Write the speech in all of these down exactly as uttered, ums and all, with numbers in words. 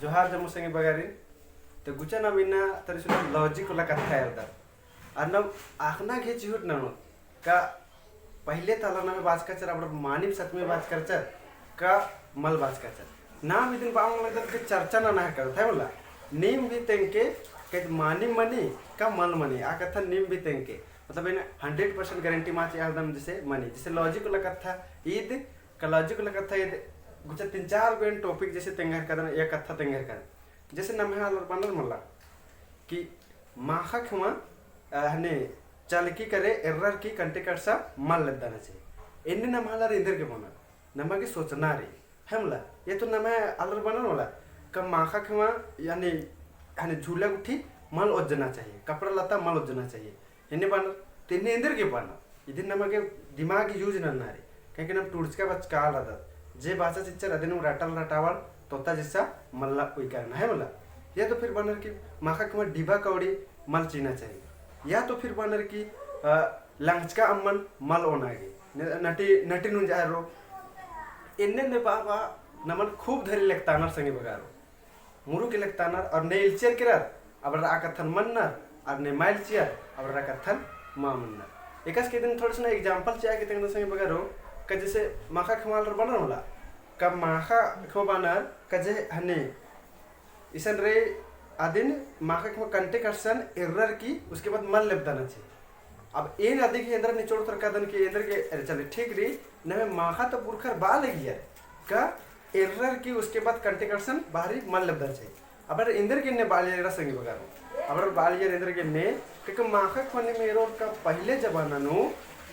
जोहार जम्मो संगी बगारिन। तो गुचा नाम इन्ना तरी सुना logic वाला कत्था एरदत। अर नाम अख़ना गे चिहुट ननोत का पहिले ता आलर नम्है बाचका चिअर, अबड़र मानिम सतमे बाचका चिअर का मल बाचका चिअर। नाम इदिन बआ लगदत कि चर्चा नना हेलरकत है मला। नीम भी तेंगके कि मानिम मनी का मल मनी, आ कत्था नीम भी तेंगके। मतलब इन्ना hundred percent guarantee मा चिआ लगदम जैसे मनी, जैसे logic वाला कत्था ईद का logic वाला कत्था ईद गुचा तीन चार गो एन topic जैसे तेंगा हेलरकदन, या कत्था तेंगा हेलरकदन। जैसे नम्है आलर बअनर मला कि माख़ा ख़ेम्मा, अ, हने चलकी करे एर्रर की contact अरसा मल लेबदाना चाहिए। एन्ने नम्है आलर एन्देरगे बअनर, नमा गे सोचना रई, है मला? या तो नम्है आलर बअनर मला का माख़ा ख़ेम्मा यानी हने झूला गुट्ठी मल ओज्जना चाहिए, कपड़ा लत्ता मल ओज्जना चाहिए। एन्ने बअनर, तो एन्ने एन्देरगे बअनर। इदिन नमा गे दिमाग use नन्ना रई। काहे कि नाम टूड़चका बचका आल रअदत। जे बाचा चिच्चर अदिन रटल रटावल तोता जिस्सा मल्ला उइका ना, है मला? या तो फिर बअनर कि माख़ा ख़ेम्मा डिबा कौड़ी मल चिअना चाहिए। या तो फिर बअनर कि, अ, लंगचका अम्मन मल ओना गे। न-, नटी, नटी नुंजा एर्रो। एन्ने एन्ने बआ बआ नमन खूब धरी लेकतानर संगी बगारो। मुरुक लेकतानर, अउर ने एल्चर केरर, अबड़र आ कत्थन मन्नर, अउर ने मल चिअर, अबड़र आ कत्थन मा मन्नर। एकासे इदिन थोड़ा सा ना example चिआ गे तेंगदन संगी बगारो, का जैसे माख़ा ख़ेम्मा आलर बअनर मला, का माख़ा ख़ेम्मा बअनर, का जे हने, इसन रई अदिन माख़ा ख़ेम्मा contact अरसन एर्रर की, उसके बाद मल लेबदाना चाहिए। अब एन अदिगे एन्देर निचोड़ तरकादन कि एन्देरगे, अरे चले ठीक रई, नम्है माख़ा तो पुरखर बआ लगियर, का एर्रर की उसके बाद contact अरसन बाहरी मल लेबदाना चाहिए। अबड़र एन्देरगे एन्ने बआ लगियर संगी बगारो। अबड़र बआ लगियर एन्देरगे एन्ने, क्योंकि माख़ा ख़ेम्मा नीम एरोर का पहिले जमाना नू,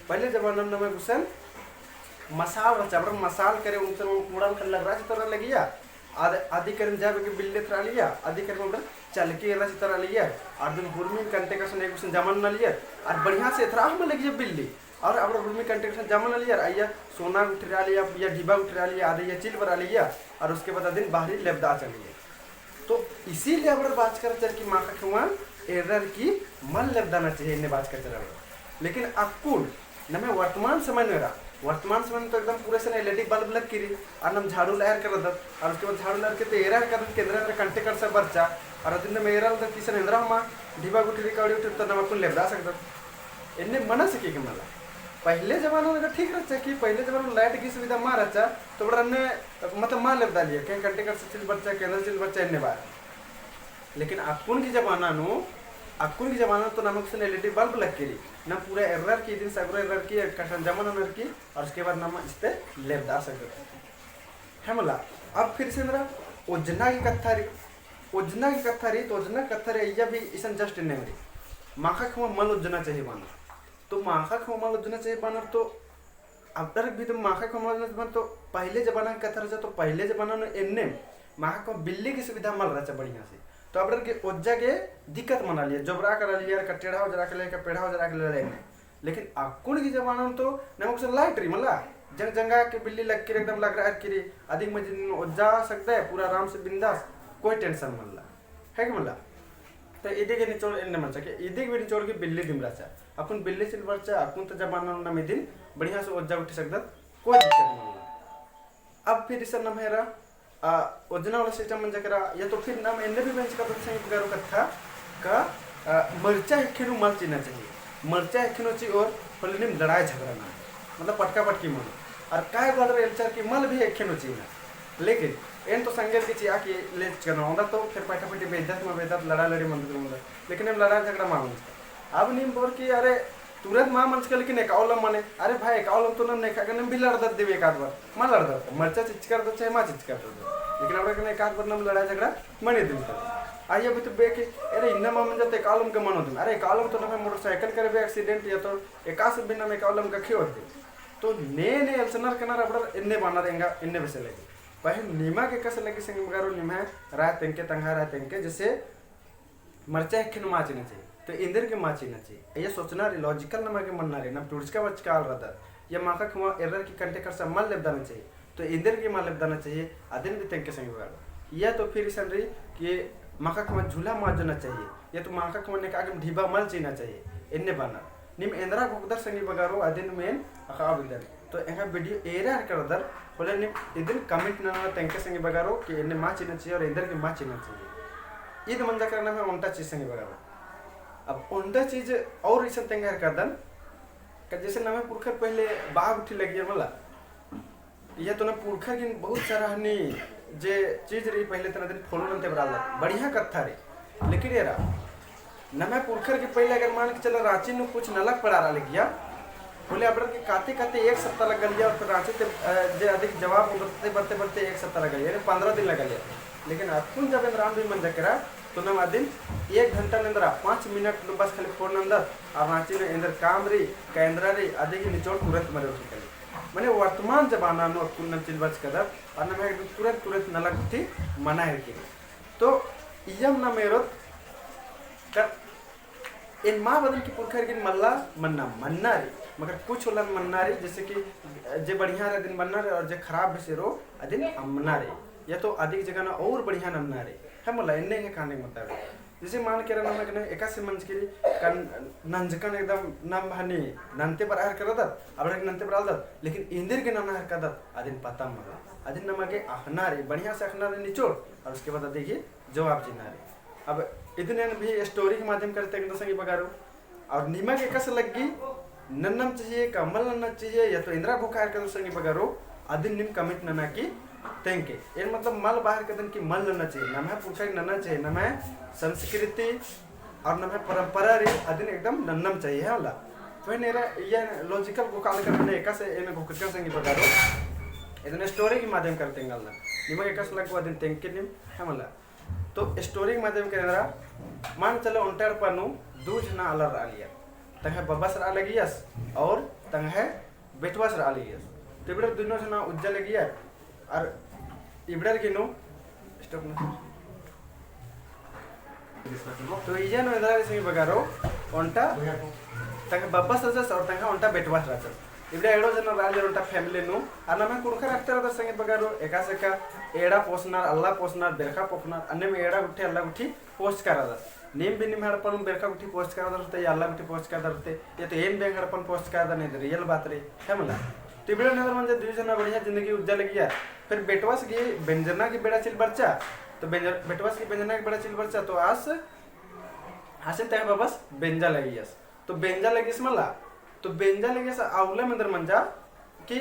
पहिले जमाना नू नम्है गुसन मसाल रहचा, अबड़र मसाल करे उनसन उड़ान खल्लर रहचा तरा लगिया, अद-, अदी करेम जाबे के बिल्ली एथरा लिया, अदी करेम अबड़र चलकी एरा चितरा लिया, अर दिन हुरमी contact अरसन एगुसन जमा नना लिया, अर बढ़िया से एथरा हमा लगिया बिल्ली, अर अबड़र हुरमी contact अरसन जमा नना लिया, अइया सोना गुट्ठी रआ लिया, या डिबा गुट्ठी रआ लिया, अद अइया चिल बरआ लिया, अर उसके बाद अदिन बाहरी लेबदआ चलिया। तो इसीलिए अबड़र बाचका रहचर कि माख़ा ख़ेम्मा एर्रर की मल लेबदाना चाहिए, एन्ने बाचका रहचर अबड़र। लेकिन अक्कुन नम्है वर्तमान समय नू एरा, वर्तमान समय नू तो एकदम पूरे सन LED bulb लग्गी रई, अर नाम झाड़ू ला एरका रअदत, अर उसके बाद झाड़ू ला एरके ते एरा हेलरकदत कि एन्देर एन्देर contact अरसा बरचा, अर अदिन नाम एरा लगदत कि इसन एन्देर हमा डिबा गुट्ठी रई, कौड़ी गुट्ठी रई तो नाम अक्कुन लेबदआ सकदत। एन्ने मना सके कि मला। पहिले जमाना नू ठीक रहचा कि पहिले जमाना नू light की सुविधा मा रहचा, तो अबड़र एन्ने मतलब मा लेबदआ लिया, कहीं contact अरसा चिल बरचा, कहीं एन्देर चिल बरचा, एन्ने बआ। लेकिन अक्कुन की जमाना नू, अक्कुन की जमाना नू तो नमन गुसन LED bulb लग्गी रई। नाम पूरा एर्रर की, इदिन सगरो एर्रर की, कसन जमा ननर की, अर उसके बाद नाम इस्ते लेबदआ सकदत। है मला, अब फिर से एन्देर ओज्जना की कत्था रई, ओज्जना की कत्था रई, तो ओज्जना की कत्था रई, अइया भी इसन just एन्ने रई। माख़ा ख़ेम्मा मल ओज्जना चाहिए बअनर। तो माख़ा ख़ेम्मा मल ओज्जना चाहिए बअनर तो अबड़र भी तो माख़ा ख़ेम्मा मल ओज्जना चाहिए बअनर तो पहिले जमाना की कत्था रहचा, तो पहिले जमाना नू एन्ने माख़ा ख़ेम्मा बिल्ली की सुविधा मल रहचा बढ़िया से। तो अबड़र गे ओज्जा गे दिक्कत मना लिया, जोबरआ करा लिया, का टेढ़ा ओजरआ करा लिया, का पेढ़ा ओजरआ करा लिया एन्ने। लेकिन अक्कुन की जमाना नू तो नमन गुसन light रई मला, जंग जंगा के बिल्ली लग्गी रई, एकदम लगरआ केरी, अदिक मजिन ओज्जा सकदय, पूरा आराम से बिंदास, कोई tension मल्ला, है कि मला? तो इदिगे निचोड़ एन्ने मंजा कि इदिगे भी निचोड़ की बिल्ली दिम रहचा, अक्कुन बिल्ली चिल बरचा, अक्कुन तो जमाना नू नाम इदिन बढ़िया से ओज्जा गुट्ठी सकदत, कोई दिक्कत मल्ला। अब फिर इसन नम्है एरा, आ, ओज्जना वाला system मंजा केरा, या तो फिर नाम एन्ने भी बेंचका तो संगी बगारो कत्था का, आ, मरचा हेक्खे नू मल चिअना चाहिए। मरचा हेक्खे नू चिओर होले नीम लड़ाई झगड़ा ना, मतलब पटका पटकी मनो। अर काय गो आलर एल्चर कि मल भी हेक्खे नू चिअना। लेकिन एन तो संगेर की चिआ कि ले चिकन ओन्दा तो फिर पाटा पाटी बेइज्जत मा बेइज्जत लड़ा लड़ी मंजका ओन्दा। लेकिन एम लड़ाई झगड़ा मा मंजका। अब नीम बओर कि अरे तुरंत मा मंजका लेकिन एकाओलम मने। अरे भाई एकाओलम तो नाम नेखा के नीम भी लड़दत दिम एकाध बार। मा लड़दत, मरचा चिचका रअदत चाहे मा चिचका रअदत। लेकिन अबड़ा के एकाध बार नाम लड़ाई झगड़ा मनी दिम तो। अइया भी तो बे के, अरे इन्ना मा मंजा तो एकाओलम के मनो दिम। अरे एकाओलम तो नाम motorcycle करे बे accident या तो एकासे भी नाम एकाओलम का खेओ दिम। तो ने ने एल्चनर कनर अबड़र एन्ने बअनर एंगा एन्ने बेसे लगी। पहें निमा गे एकासे लगी संगी बगारो निम्है राय तेंगके तंग्है राय तेंगके जैसे मरचा हेक्खे नू मा चिअना चाहिए, तो एन्देरगे मा चिअना चाहिए। अइया सोचना रई, logical नमा गे मन्ना रई, नाम टूड़चका बचका आल रअदत, या माख़ा ख़ेम्मा एर्रर की contact अरसा मल लेबदना चाहिए, तो एन्देरगे मा लेबदना चाहिए, अदिन भी तेंगके संगी बगारो। या तो फिर इसन रई कि माख़ा ख़ेम्मा झूला मा ओज्जना चाहिए, या तो माख़ा ख़ेम्मा नेका गेम ढिबा मल चिअना चाहिए, एन्ने बअनर। नीम एन्दरा घोखदर संगी बगारो अदिन मेन अख़आ बेद्दन। तो एंगा video एरा हर करदर, होले नीम इदिन comment नना तेंगके संगी बगारो कि एन्ने मा चिअना चाहिए और एन्देरगे मा चिअना चाहिए। ईद मंजा केरा नम्है ओन्टा चीज संगी बगारो। अब ओन्टा चीज और इसन तेंगा हर करदन, का जैसे नम्है पुरखर पहले बाग गुट्ठी लगियर मला, इया तो ना पुरखर गिन बहुत सारा हनी जे चीज रई पहले तना दिन follow नन्ते बरालदत। बढ़िया कत्था रई। लेकिन एरा, नम्है पुरखर गिन पहले अगर मान के चला राँची नू कुछ नलख पड़ा रआ लगिया, होले अबड़र गे काते काते एक सप्ताह लग्गा लगिया और फिर राँची ते, अ, जे अधिक जवाब ओन्दरते बरते बरते एक सप्ताह लग्गा लगिया, यानी पन्द्रह दिन लग्गा लगिया। लेकिन अक्कुन जब एन्दरा भी मंजा केरा, तो नम अदिन एक घंटा नू एन्दरा पाँच मिनट नू बस खाली phone नन्दत, और राँची नू एन्देर काम रई, का एन्दरा रई, अदिगे निचोड़ तुरंत मरे उठी कली। मने वर्तमान जमाना नू अक्कुन नम चिल बरचकदत, और नम्है तुरंत, तुरंत नलख गुट्ठी मना हेलकी। तो इय्यम नम एरोत का एन मा बअदन कि पुरखर गिन मल्ला मन्ना, मन्ना रई, मगर कुछ ओलन मन्ना रई, जैसे कि जे बढ़िया रई अदिन मन्ना रई, और जे खराब बेसे रओ अदिन अम्मना रई, या तो अदिक जगह नू और बढ़िया नन्ना रई, है मला, एन्ने है कहने का मतलब। जैसे मान केरा नम्है गने एकासे मंजकी रई का नंजकन एकदम नम हनी नन्ते बरआ हर करदत, अबड़र गे नन्ते बरालदत, लेकिन एन्देरगे नना हर करदत अदिन पता मला। अदिन नमा गे अख़ना रई, बढ़िया से अख़ना रई निचोड़, और उसके बाद अदिगे जवाब चिअना रई। अब इदिन एन भी story के माध्यम करते एकदम संगी बगारो, और निमा गे एकासे लग्गी, नन्नम चाहिए का मल नन्ना चाहिए, या तो एन्दरा घोखा हर करदर संगी बगारो, अदिन नीम comment नना की तेंगके। एन मतलब मल बआ हर करदन कि मल नन्ना चाहिए, नम्है पुरखर गे नन्ना चाहिए, नम्है संस्कृति और नम्है परंपरा रई, अदिन एकदम नन्नम चाहिए, है मला। तो एन एरा, इया logical घोखा लगदन, एकासे एन घोखचकन संगी बगारो, इदिन story के माध्यम करते तेंगदन। निमा गे एकासे लग्गो अदिन तेंगके नीम, है मला। तो story के माध्यम के एन्दरा, मान चलो ओन्टा एड़पा नू दू झना आलर रआलियर। तंग्है बबस रआ लगियस और तंग्है बेटवस रआ लगियस। तो इबड़र दुनो झना उज्जा लगियर और इबड़र गे नू, stop ना। तो इया नू एन्दरा रई संगी बगारो, ओन्टा तंग्है बबस रहचस और तंग्है ओन्टा बेटवस रहचस। इबड़ा एड़ो झना रआलियर ओन्टा family नू, और नम्है कुँड़ुख़र अख़तर रअदर संगी बगारो, एकासे का एड़ा पोसनर, अल्ला पोसनर, बेरखा पोखनर, अन्नेम एड़ा गुट्ठी, अल्ला गुट्ठी पोसचका रअदर। नीम भी निम्है एड़पा नू बेरखा गुट्ठी पोसचका रअदर होते, या अल्ला गुट्ठी पोसचका रअदर होते, या तो एन भी एंग्है एड़पा नू पोसचका रअदन, एन्देर real बात रई, है मला। तो इबड़ा नू एन्दर मंजा दुई झना बढ़िया जिंदगी उज्जा लगियर, फिर बेटवस गे बेंजना गे बेड़ा चिल बरचा, तो बेंज-, बेटवस गे बेंजना गे बेड़ा चिल बरचा, तो आस, आसिन तंग्है बबस बेंजा लगियस। तो बेंजा लगियस मला, तो बेंजा लगियस आ उल्ला मेंदर मंजा कि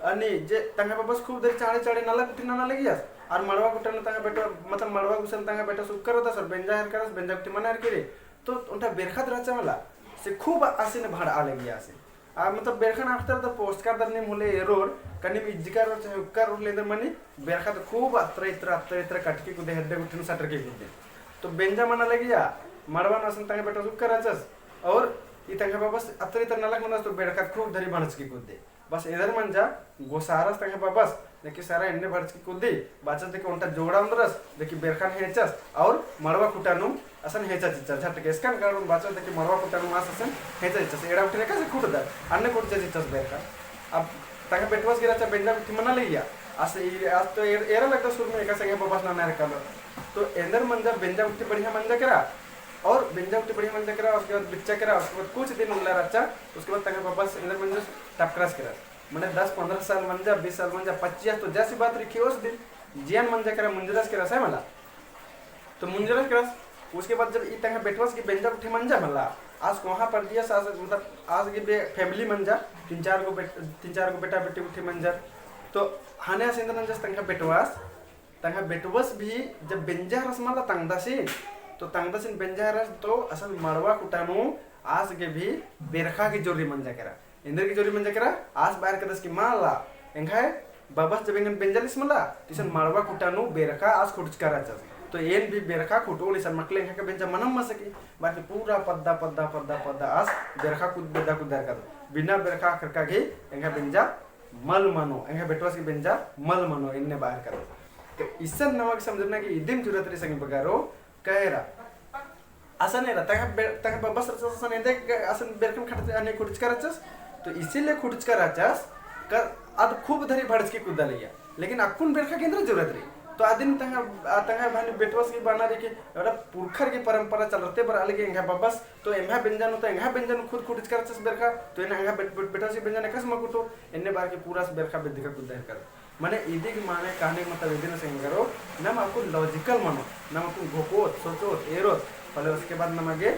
अन्ने जे तंग्है बबस खूब देर चाड़े चाड़े नलख गुट्ठी नना लगियस, और मड़वा गुट्ठा नू तंग्है बेटवा, मतलब मड़वा गुसन तंग्है बेटवस उक्कर रअदस और बेंजा हेलरकस, बेंजा गुट्ठी मना हेलरकी रई, तो ओन्टा बेरखा दरा रहचा मला, से खूब आसिन भड़आ लगिया आसिन। आ, मतलब बेरखा नू अख़तर तो पोसचका रअदर नीम होले एरोर, का नीम इज्जका रओर चाहे उक्कर रओर, लेकिन मनी बेरखा तो खूब अत्रा इत्रा, अत्रा इत्रा कटकी कुद्दे, हेड्डे गुट्ठी नू सटरकी कुद्दे। तो बेंजा मना लगिया, मड़वा नू असन तंग्है बेटवस उक्कर रहचस, और ई तंग्है बबस अत्रा इत्रा नलख ननस तो बेरखा खूब धरी भड़चकी कुद्दे। बस एन्देर मंजा गोसारस तंग्है बबस, देखी सारा एन्ने भड़चकी कुद्दी, बाचस देखी ओन्टा जोड़ा ओन्दरस, देखी बेरखन हेंचस, और मड़वा खुटा नू असन हेंचा चिच्चस, झटके एसकन काड़ोन बाचस देखी मड़वा खुटा नू आस असन हेंचा चिच्चस, एड़ा गुट्ठी एकासे खुटदर, अन्ने खुटचा चिच्चस बेरखा। अब तंग्है बेटवस गे रहचा बेंजा गुट्ठी मना लगिया, आस ई, आस तो एर-, एरा लगदस सुर में एकासे एंग्है बबस नना हेलरकदस। तो एन्देर मंजा बेंजा गुट्ठी बढ़िया मंजा केरा, और बेंजा गुट्ठी बढ़िया मंजा केरा, उसके बाद बिच्चा केरा, उसके बाद कुछ दिन उल्ला रहचा, उसके बाद तंग्है बबस एन्देर मंजा टपकरस केरा। मने दस पन्द्रह साल मंजा, बीस साल मंजा, पच्चीस तो जासी बात रई, खेओस दिन जियन मंजा केरा, मुंजरस केरा, सही मला। तो मुंजरस केरा, उसके बाद जब ई तंग्है बेटवस गे बेंजा गुट्ठी मंजा मला, आस कोहाँ परदियस, आस, मतलब, आस गे बे family मंजा, तीन चार गो बेट-, तीन चार गो बेटा बेटी गुट्ठी मंजा। तो हने आस एन्देर नंजस तंग्है बेटवस, तंग्है बेटवस भी जब बेंजा रअस मला तंगदासिन, तो तंगदासिन बेंजा रअस तो असन मड़वा खुटा नू आस गे भी बेरखा गे जोरी मंजा केरा। एन्देर गे जोरी मंजा केरा, आस बआ हेलरकदस कि मला, एंग्है बबस जब एंगन बेंजा लगियस मला, तो इसन मड़वा खुटा नू बेरखा आस खुटचका रहचस। तो एन भी बेरखा खुटओन इसन मकले एंग्है गे बेंजा मनम मल सकी, बाकी पूरा पद्दा, पद्दा, पद्दा, पद्दा आस बेरखा कुद्दा, कुद्दा हेलरकदस। बिना बेरखा अख़रका गे एंग्है बेंजा मल मनो, एंग्है बेटवस गे बेंजा मल मनो, एन्ने बआ हेलरकदस। तो इसन नमा गे समझरना कि इदिम जरूरत रई संगी बगारो, का एरा असन एरा, तंग्है बे-, तंग्है बबस रहचस असन एन्देर असन बेरखन खट-, अन्ने खुटचका रहचस, तो इसीलिए खुटचका रहचस, का अद खूब धरी भड़चकी कुद्दा लगिया। लेकिन अक्कुन बेरखा गे एन्देर जरूरत रई। तो अदिन तंग्है, आ तंग्है भाई बेटवस की बअना रई कि एड़ा पुरखर की परंपरा चलरते बरआ लगी एंग्है बबस, तो एम्है बेंजा नू तो एंग्है बेंजा नू खुद खुटचका रहचस बेरखा, तो एन्ने एंग्है बेट-, बेट-, बेटवस की बेंजा नू एकासे मल खुटो, एन्ने बअर की पूरा बेरखा बेद्दका कुद्दा हेलरकत। मने इदी की माने कहने का मतलब इदिन संगी बगरो, नम अक्कुन logical मनो, नम अक्कुन घोकोत, सोचोत, एरोत, पहले उसके बाद नमा गे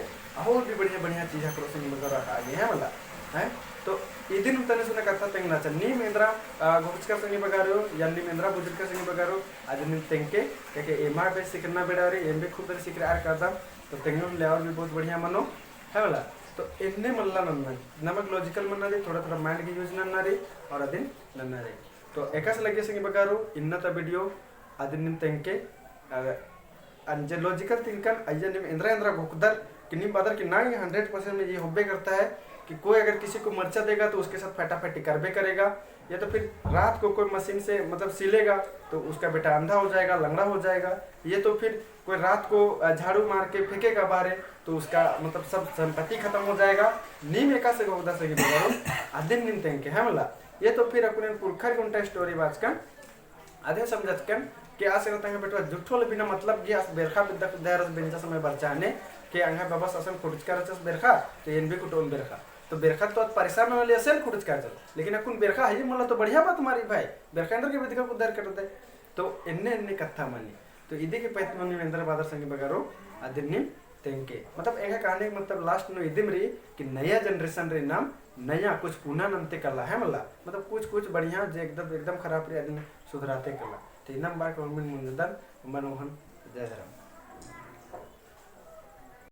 और भी बढ़िया बढ़िया चीज ख़क्खरो संगी बगरो आगे है मला, हैं? तो इदिन तने सुने कत्था तेंगना चाही। नीम एन्दरा, आ, घोकचकर संगी बगरो, या नीम एन्दरा बुझुरकर संगी बगरो, अदिन नीम तेंगके, क्योंकि एमा बे सिखरना बेड़ा रई, एम बे खूब बेर सिखरआ रई कादम, तो तेंगोन ले और भी बहुत बढ़िया मनो, है मला? तो एन्ने मल्ला नन्ना, नमक logical मन्ना रई, थोड़ा थोड़ा mind की use नन्ना रई, और अदिन नन्ना रई। तो एकासे लग्गी संगी बगरो, इन्ना ता video, अदिन नीम तेंगके, अ, अन जे logical thinker, अइय्या नीम एन्दरा एन्दरा घोकदर, कि नीम बअदर कि नहीं, hundred percent में ये होबे करता है कि कोई अगर किसी को मरचा देगा तो उसके साथ फटाफटी करबे करेगा, या तो फिर रात को कोई मशीन से मतलब सिलेगा तो उसका बेटा अंधा हो जाएगा, लंगड़ा हो जाएगा, या तो फिर कोई रात को, अ, झाड़ू मार के फेंकेगा बाहरे तो उसका मतलब सब संपत्ति खत्म हो जाएगा। नीम एकासे घोकदर संगी बगरो, अदिन नीम तेंगके है मला। या तो फिर अक्कुन एन पुरखर की ओन्टा story बाचकन, अदिन समझचकन कि आस एरा तंग्है बेटवा जुट्ठो ले बिना मतलब कि आस बेरखा बेद्दका कुद्दा हेलरस बेंजा समय बरचा ने, कि एंग्है बबस असन खुटचका रहचस बेरखा, तो एन भी खुटोन बेरखा। तो बेरखा तो आद परेशान होले असन खुटचका रहचस। लेकिन अक्कुन बेरखा है मला तो बढ़िया बात मा रई भाई। बेरखा एन्देरगे बेद्दका कुद्दा हेलरकत रई। तो एन्ने एन्ने कत्था मनी। तो इदी की पत्त मनी एन्दरा बअदर संगी बगरो, अदिन नीम तेंगके। मतलब एंग्है कहने का मतलब last नू इदिम रई कि नया generation रई नाम नया कुछ पुना नन्ते कला है मला। मतलब कुछ कुछ बढ़िया जे एकदम, एकदम खराब रई अदिन सुधराते कला। तो इन्नम बअर की ओर्मिन मुंजदन, उमन ओहन जय धरम।